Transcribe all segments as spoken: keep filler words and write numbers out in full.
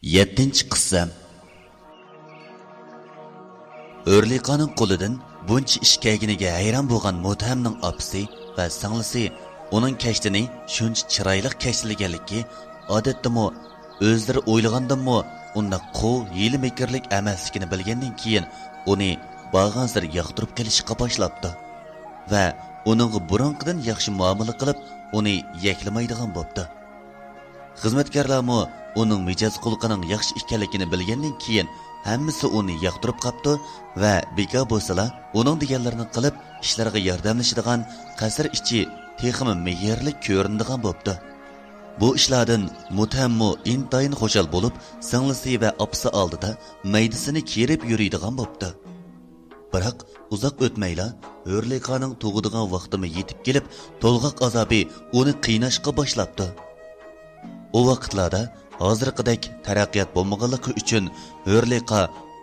يەتتىنچى قىسسە. ھۆرلىقانىڭ قولىدىن بۇنچە ئىش كەلگىنىگە ھەيران بولغان مۇتھەمنىڭ ئاپىسى ۋە سىڭلىسى ئۇنىڭ كەشتىنى شۇنچە چىرايلىق كەشتىلىگەنلىكى، ئادەتتىمۇ ئۆزلىرى ئويلىغاندىنمۇ ئۇنداق قۇۋ، ھىيلە-مىكىرلىك ئەمەسلىكىنى بىلگەندىن كېيىن، ئۇنى بارغانسېرى ياقتۇرۇپ قېلىشقا باشلاپتۇ ۋە ئۇنىڭغا بۇرۇنقىدىن ياخشى مۇئامىلە قىلىپ، ئۇنى يەكلىمەيدىغان بوپتۇ. خىزمەتكارلارمۇ ئۇنىڭ مىجەز-خۇلقىنىڭ ياخشى ئىكەنلىكىنى بىلگەندىن كېيىن، ھەممىسى ئۇنى ياقتۇرۇپ قاپتۇ ۋە بىكار بولسىلا، ئۇنىڭ دېگەنلىرىنى قىلىپ، ئىشلارغا ياردەملىشىدىغان قەسىر ئىچى تېخىمۇ مېھىرلىك كۆرۈنىدىغان بوپتۇ. بۇ ئىشلاردىن مۇتھەممۇ ئىنتايىن خۇشال بولۇپ، سىڭلىسى ۋە ئاپىسى ئالدىدا مەيدىسىنى كېرىپ يۈرىدىغان بوپتۇ. بىراق، ئۇزاق ئۆتمەيلا، ھۆرلىقانىڭ تۇغىدىغان ۋاقتىمۇ يېتىپ كېلىپ، تولغاق ئازابى ئۇنى قىيناشقا باشلاپتۇ. ئۇ ۋاقىتلاردا ھازىرقىدەك تەرەققىيات بولمىغانلىقى ئۈچۈن، ھۆرلىقا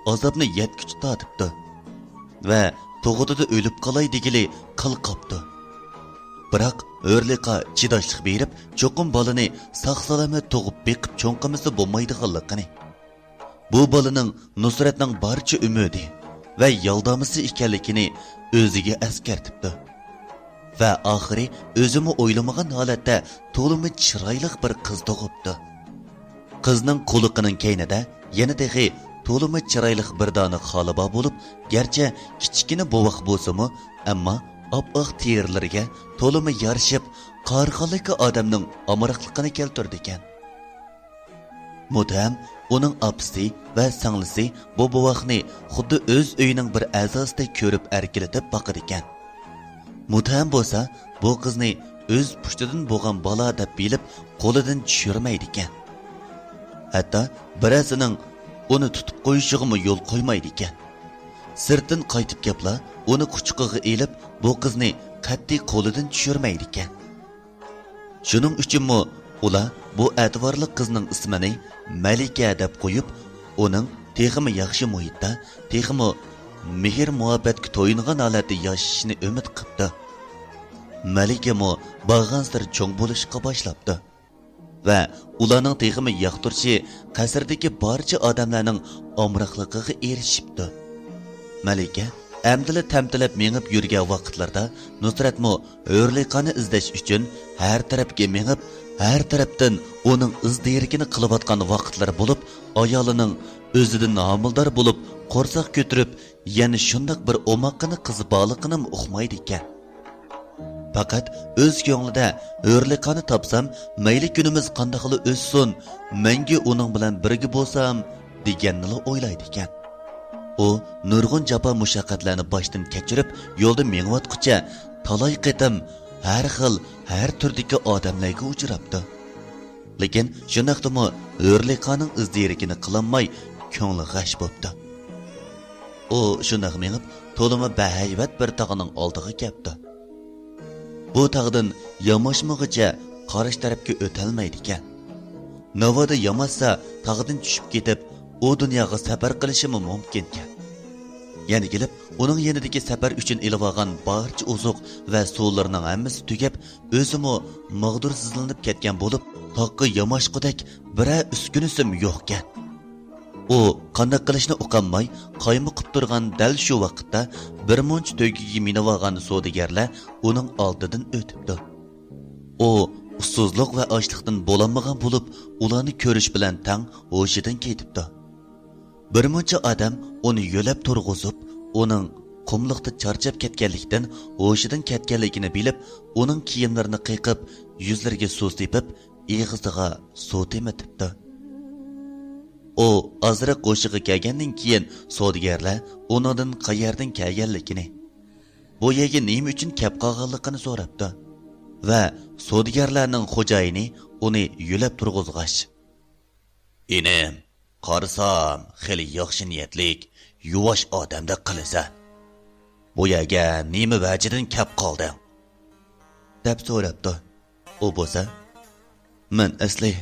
ئازابنى يەتكۈچە تارتىپتۇ ۋە تۇغۇتىدا ئۆلۈپ قالاي دېگىلى قىل قاپتۇ. بىراق، ھۆرلىقا چىداشلىق بېرىپ، چوقۇم بالىنى ساق-سالامەت تۇغۇپ بېقىپ چوڭ قىلمىسا بولمايدىغانلىقىنى، بۇ بالىنىڭ نۇسرەتنىڭ بارچە ئۈمىدى ۋە يالدامىسى ئىكەنلىكىنى ئۆزىگە ئەسكەرتىپتۇ ۋە ئاخىرى ئۆزىمۇ ئويلىمىغان ھالەتتە تولىمۇ چىرايلىق بىر قىز تۇغۇپتۇ. قىزنىڭ قۇلىقىنىڭ كەينىدە يەنە تېخى تولىمۇ چىرايلىق بىر دانە خالى بار بولۇپ، گەرچە كىچىككىنە بوۋاق بولسىمۇ، ئەمما ئاپئاق تېرىلىرىگە تولىمۇ يارىشىپ، قارىغانلىكى ئادەمنىڭ ئامراقلىقىنى كەلتۈرىدىكەن. مۇتھەم ئۇنىڭ ئاپىسى ۋە سىڭلىسى بۇ بوۋاقنى خۇددى ئۆز ئۆيىنىڭ بىر ئەزاسىدەك كۆرۈپ ئەركىلىتىپ باقىدىكەن. مۇتھەم بولسا بۇ قىزنى ئۆز پۇشتىدىن بولغان بالا دەپ بىلىپ قولىدىن چۈشۈرمەيدىكەن. ھەتتا بىرەرسىنىڭ ئۇنى تۇتۇپ قويۇشىغىمۇ يول قويمايدىكەن. سىرتتىن قايتىپ كەپلا ئۇنى قۇچىقىغا ئېلىپ بۇ قىزنى قەتئىي قولىدىن چۈشۈرمەيدىكەن. شۇنىڭ ئۈچۈنمۇ ئۇلار بۇ ئەتىۋارلىق قىزنىڭ ئىسمىنى مەلىكە دەپ قويۇپ، ئۇنىڭ تېخىمۇ ياخشى مۇھىتتا، تېخىمۇ مېھىر-مۇھەببەتكە تويۇنغان ھالەتتە ياشىشىنى ئۈمىد قىپتۇ. مەلىكىمۇ بارغانسېرى چوڭ بولۇشقا باشلاپتۇ ۋە ئۇلارنىڭ تېخىمۇ ياقتۇرۇشى قەسىردىكى بارچە ئادەملەرنىڭ ئامراقلىقىغا ئېرىشىپتۇ. مەلىكە ئەمدىلا تەمتىلەپ مېڭىپ يۈرگەن ۋاقىتلىرىدا نۇسرەتمۇ ھۆرلىقانى ئىزدەش ئۈچۈن ھەر تەرەپكە مېڭىپ، ھەر تەرەپتىن ئۇنىڭ ئىز دېرىكىنى قىلىۋاتقان ۋاقىتلىرى بولۇپ، ئايالىنىڭ ئۆزىدىن ھامىلىدار بولۇپ، قورساق كۆتۈرۈپ، يەنە شۇنداق بىر ئوماققىنا قىزى بارلىقىنىمۇ ئۇقمايدىكەن. پەقەت ئۆز كۆڭلىدە ھۆرلىقانى تاپسام، مەيلى كۈنىمىز قانداقلا ئۆتسۇن، مەڭگۈ ئۇنىڭ بىلەن بىرگە بولسام، دېگەننىلا ئويلايدىكەن. ئۇ نۇرغۇن جاپا-مۇشەققەتلەرنى باشتىن كەچۈرۈپ، يولدا مېڭىۋاتقۇچە تالاي قېتىم ھەر خىل، ھەر تۈردىكى ئادەملەرگە ئۇچراپتۇ. لېكىن شۇنداقتىمۇ ھۆرلىقانىڭ ئىز دېرىكىنى قىلالماي، كۆڭلى غەش بوپتۇ. ئۇ شۇنداق مېڭىپ، تولىمۇ بەھەيۋەت بىر تاغنىڭ ئالدىغا كەپتۇ. بۇ تاغدىن ياماشمىغۇچە قارشى تەرەپكە ئۆتەلمەيدىكەن. ناۋادا ياماشسا، تاغدىن چۈشۈپ كېتىپ، ئۇ دۇنياغا سەپەر قىلىشىمۇ مۇمكىنكەن. يەنە كېلىپ، ئۇنىڭ يېنىدىكى سەپەر ئۈچۈن ئېلىۋالغان بارچە ئوزۇق ۋە سۇلىرىنىڭ ھەممىسى تۈگەپ، ئۆزىمۇ ماغدۇرسىزلىنىپ كەتكەن بولۇپ، تاغقا ياماشقۇدەك بىرەر ئۈسكۈنىسىمۇ يوقكەن. ئۇ قانداق قىلىشنى ئۇقالماي قايمۇقۇپ تۇرغان دەل شۇ ۋاقىتتا بىر مۇنچە تۆگىگە مىنىۋالغان سودىگەرلەر ئۇنىڭ ئالدىدىن ئۆتۈپتۇ. ئۇ ئۇسسۇزلۇق ۋە ئاچلىقتىن بولالمىغان بولۇپ، ئۇلارنى كۆرۈش بىلەن تەڭ ھوشىدىن كېتىپتۇ. بىر مۇنچە ئادەم ئۇنى يۆلەپ تۇرغۇزۇپ، ئۇنىڭ قۇملۇقتا چارچاپ كەتكەنلىكتىن ھوشىدىن كەتكەنلىكىنى بىلىپ، ئۇنىڭ كىيىملىرىنى قېقىپ، يۈزلىرىگە سۇ سېپىپ، ئېغىزىغا سۇ تېمىتىپتۇ. ئۇ ئازراق ھوشىغا كەلگەندىن كېيىن سودىگەرلەر ئۇنىڭدىن قەيەردىن كەلگەنلىكىنى، بۇ يەرگە نېمە ئۈچۈن كەپ قالغانلىقىنى سوراپتۇ ۋە سودىگەرلەرنىڭ خوجايىنى ئۇنى يۆلەپ تۇرغۇزغاچ، «ئىنىم، قارىسام، خېلى ياخشى نىيەتلىك، يۇۋاش ئادەمدەك قىلىسەن. بۇ يەرگە نېمە ۋەجىدىن كەپ قالدىڭ؟» دەپ سوراپتۇ. ئۇ بولسا، «مەن ئەسلى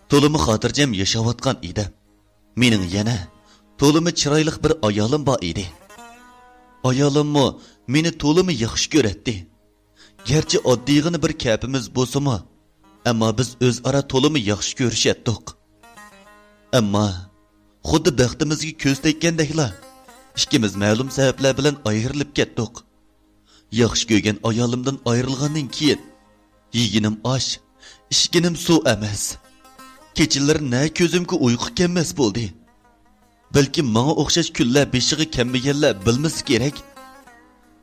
تولىمۇ خاتىرجەم ياشاۋاتقان ئىدىم. مېنىڭ يەنە تولىمۇ چىرايلىق بىر ئايالىم بار ئىدى. ئايالىممۇ مېنى تولىمۇ ياخشى كۆرەتتى. گەرچە ئاددىيغىنا بىر كەپىمىز بولسىمۇ، ئەمما بىز ئۆزئارا تولىمۇ ياخشى كۆرۈشەتتۇق. ئەمما خۇددى بەختىمىزگە كۆز تەگكەندەكلا، ئىككىمىز مەلۇم سەۋەبلەر بىلەن ئايرىلىپ كەتتۇق. ياخشى كۆرگەن ئايالىمدىن ئايرىلغاندىن كېيىن، يېگىنىم ئاش، ئىچكىنىم سۇ ئەمەس. كېچىلىرى نە كۆزۈمگە ئۇيقۇ كەلمەس بولدى. بەلكىم ماڭا ئوخشاش كۈنلەر بېشىغا كەلمىگەنلەر بىلمىسە كېرەك.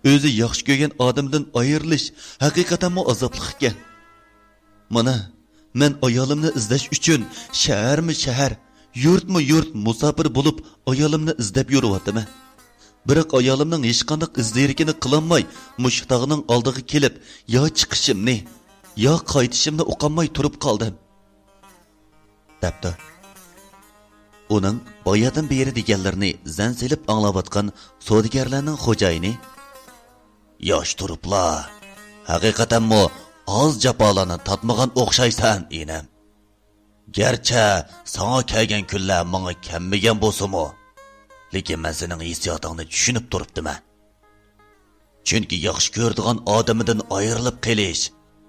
ئۆزى ياخشى كۆرگەن ئادىمىدىن ئايرىلىش ھەقىقەتەنمۇ ئازابلىق ئىكەن. مانا، مەن ئايالىمنى ئىزدەش ئۈچۈن شەھەرمۇ شەھەر، يۇرتمۇ يۇرت مۇساپىر بولۇپ ئايالىمنى ئىزدەپ يۈرۈۋاتىمەن. بىراق ئايالىمنىڭ ھېچقانداق ئىز دېرىكىنى قىلالماي، مۇشۇ تاغنىڭ ئالدىغا كېلىپ، يا چىقىشىمنى، يا قايتىشىمنى ئۇقالماي تۇرۇپ قالدىم. دەپتۇ. ئۇنىڭ باياتىن بېرى دېگەنلىرىنى زەن سېلىپ ئاڭلاۋاتقان سودىگەرلەرنىڭ خوجايىنى: ياش تۇرۇپلا، ھەقىقەتەنمۇ ئاز جاپالارنى تارتمىغان ئوخشايسەن، ئىنىم. گەرچە ساڭا كەلگەن كۈنلەر ماڭا كەلمىگەن بولسىمۇ، لېكىن مەن سېنىڭ ھېسسىياتىڭنى چۈشىنىپ تۇرۇپتىمەن. چۈنكى ياخشى كۆرىدىغان ئادىمىدىن ئايرىلىپ قېلىش،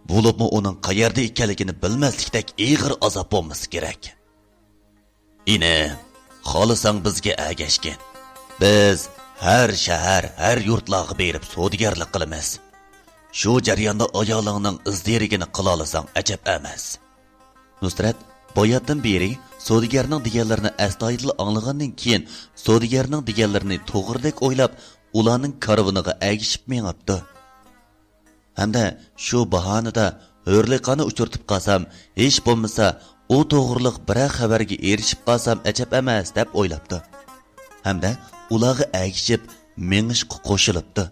بولۇپمۇ ئۇنىڭ قەيەردە ئىكەنلىكىنى بىلمەسلىكتەك ئېغىر ئازاب بولمىسا كېرەك. ئىنىم، خالىساڭ بىزگە ئەگەشكىن. بىز ھەر شەھەر، ھەر يۇرتلارغا بېرىپ سودىگەرلىك قىلىمىز. شۇ جەرياندا ئايالىڭنىڭ ئىز دېرىكىنى قىلالىساڭ ئەجەب ئەمەس. نۇسرەت باياتىن بېرى سودىگەرنىڭ دېگەنلىرىنى ئەستايىدىل ئاڭلىغاندىن كېيىن، سودىگەرنىڭ دېگەنلىرىنى توغرىدەك ئويلاپ، ئۇلارنىڭ كارۋىنىغا ئەگىشىپ مېڭىپتۇ. ھەمدە شۇ باھانىدا ھۆرلىقانى ئۇچرىتىپ قالسام، ھېچ بولمىسا ئۇ توغرىلىق بىرەر خەۋەرگە ئېرىشىپ قالسام ئەجەب ئەمەس، دەپ ئويلاپتۇ. ھەمدە ئۇلارغا ئەگىشىپ مېڭىشقا قوشۇلۇپتۇ.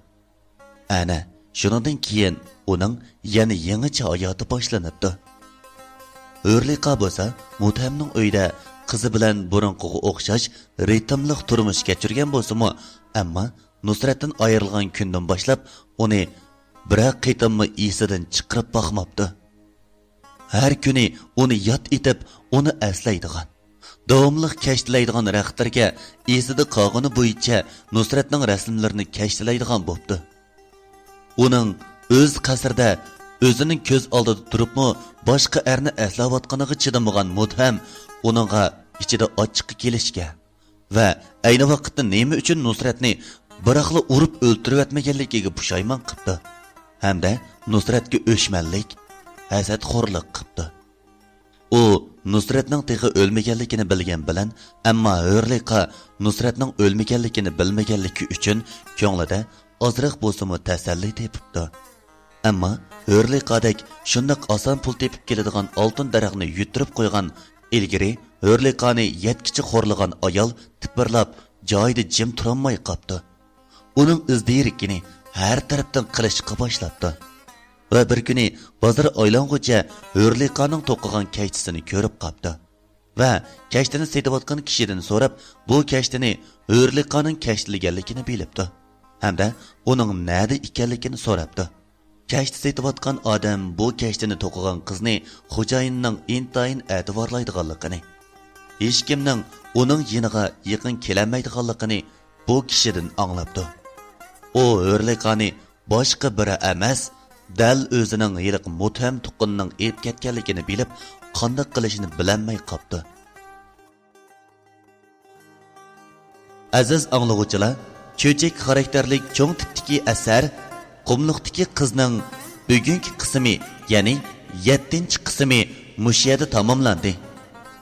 ئەنە، شۇنىڭدىن كېيىن ئۇنىڭ يەنە يېڭىچە ھاياتى باشلىنىپتۇ. ھۆرلىقا بولسا مۇتھەمنىڭ ئۆيىدە قىزى بىلەن بۇرۇنقىغا ئوخشاش رىتىملىق تۇرمۇش كەچۈرگەن بولسىمۇ، ئەمما نۇسرەتتىن ئايرىلغان كۈندىن باشلاپ ئۇنى بىرەر قېتىممۇ ئېسىدىن چىقىرىپ باقماپتۇ. ھەر كۈنى ئۇنى ياد ئېتىپ، ئۇنى ئەسلەيدىغان، داۋاملىق كەشتىلەيدىغان رەختلىرىگە ئېسىدە قالغىنى بويىچە نۇسرەتنىڭ رەسىملىرىنى كەشتىلەيدىغان بوپتۇ. ئۇنىڭ ئۆز قەسرىدە ئۆزىنىڭ كۆز ئالدىدا تۇرۇپمۇ باشقا ئەرنى ئەسلەۋاتقىنىغا چىدىمىغان مۇتھەم ئۇنىڭغا ئىچىدە ئاچچىقى كېلىشكە ۋە ئەينى ۋاقىتتا نېمە ئۈچۈن نۇسرەتنى بىراقلا ئۇرۇپ ئۆلتۈرۈۋەتمىگەنلىكىگە پۇشايمان قىپتۇ ھەمدە نۇسرەتكە ئۆچمەنلىك، ھەسەتخورلۇق قىپتۇ. ئۇ نۇسرەتنىڭ تېخى ئۆلمىگەنلىكىنى بىلگەن بىلەن، ئەمما ھۆرلىقا نۇسرەتنىڭ ئۆلمىگەنلىكىنى بىلمىگەنلىكى ئۈچۈن كۆڭلىدە ئازراق بولسىمۇ تەسەللى تېپىپتۇ. ئەمما ھۆرلىقادەك شۇنداق ئاسان پۇل تېپىپ كېلىدىغان ئالتۇن دەرەخنى يۈتتۈرۈپ قويغان، ئىلگىرى ھۆرلىقانى يەتكىچە خورلىغان ئايال تىپىرلاپ جايىدا جىم تۇرالماي قاپتۇ. ئۇنىڭ ئىز دېرىكىنى ھەر تەرەپتىن قىلىشقا باشلاپتۇ. ۋە بىر كۈنى بازار ئايلانغۇچە ھۆرلىقانىڭ توقۇغان كەشتىسىنى كۆرۈپ قاپتۇ. ۋە كەشتىنى سېتىۋاتقان كىشىدىن سوراپ، بۇ كەشتىنى ھۆرلىقانىڭ كەشتىلىگەنلىكىنى بىلىپتۇ. ھەمدە ئۇنىڭ نەدە ئىكەنلىكىنى سوراپتۇ. كەشتە سېتىۋاتقان ئادەم بۇ كەشتىنى توقۇغان قىزنى خوجايىننىڭ ئىنتايىن ئەتىۋارلايدىغانلىقىنى، ھېچكىمنىڭ ئۇنىڭ يېنىغا يېقىن كېلەلمەيدىغانلىقىنى بۇ كىشىدىن ئاڭلاپتۇ. ئۇ ھۆرلىقانى باشقا بىرى ئەمەس، دەل ئۆزىنىڭ ھېلىقى مۇتھەم تۇغقىنىنىڭ ئېلىپ كەتكەنلىكىنى بىلىپ، قانداق قىلىشىنى بىلەلمەي قاپتۇ. ئەزىز ئاڭلىغۇچىلار، چۆچەك خاراكتېرلىك چوڭ تىپتىكى ئەسەر قۇملۇقتىكى قىزنىڭ بۈگۈنكى قىسمى، يەنى يەتتىنچى قىسمى مۇشۇ يەردە تاماملاندى.